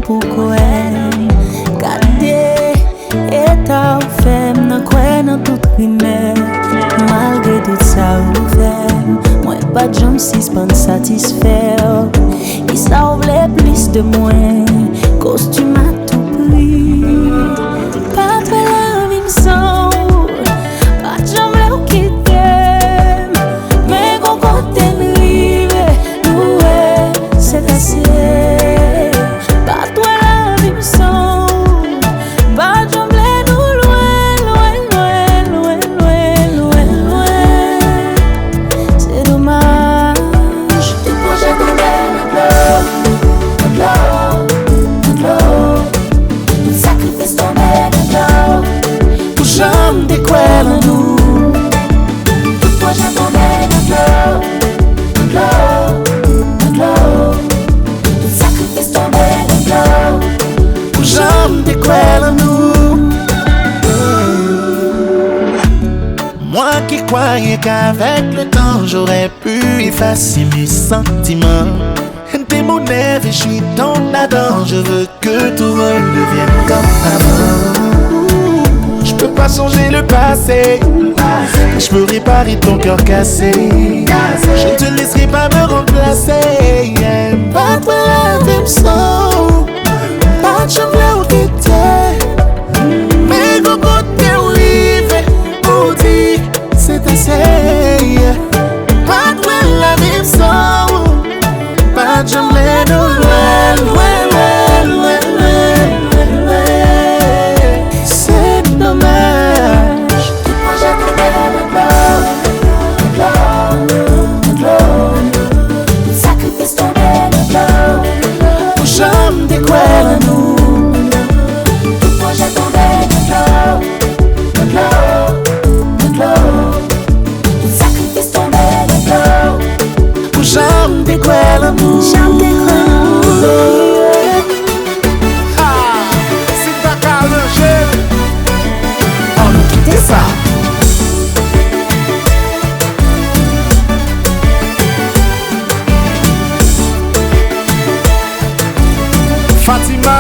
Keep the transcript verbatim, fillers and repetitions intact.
Pou kwè m, gade eta w fè m nan kwè nan tout rimè. Malgre tout sa ou fè m, mwen pa t janm sispann satisfè w. Kisa w vle plis de mwen? Kostim a tou pri. Pa t wè lavi m san ou, pa t janm vle w kite m. Men gon kote n rive, nou wè se ase. Pa t wè lavi m san ou, pa t janm vle nou lwen, lwen, lwen. Se domaj. Tout pwojè tonbe nan dlo, nan dlo, nan dlo. Tout sakrifis tonbe nan dlo. Ou janm te kwè nan nou. Tout pwojè tonbe nan dlo, nan dlo, nan dlo. Tout sakrifis tonbe nan dlo. Ou janm te kwè nan nou. Moi qui croyais qu'avec le temps j'aurais pu effacer mes sentiments. N te mon èv e jwi tonm ladan, je veux que tout redevienne comme avant. Je peux pas changer le passé, mais je peux réparer ton cœur cassé. Je ne te laisserai pas me remplacer. Yeah. Pa t wè lavi m san ou, pa t janm vle w kite. Men gon kote w rive, ou di se ase. Pa t wè lavi m san ou, pa t janm vle nou lwen, lwen, lwen, lwen, lwen, lwen. Se domaj. Tout pwojè tonbe nan dlo, nan dlo, nan dlo. Tout sakrifis tonbe nan dlo. Ou janm te kwè nan nou. Tout pwojè tonbe nan dlo, nan dlo, nan dlo. Tout sakrifis tonbe nan dlo. Ou janm te kwè nan nou. Janm te kwè nan nou. Ha! Si n ta ka ranje l, ann kite sa. Fatima,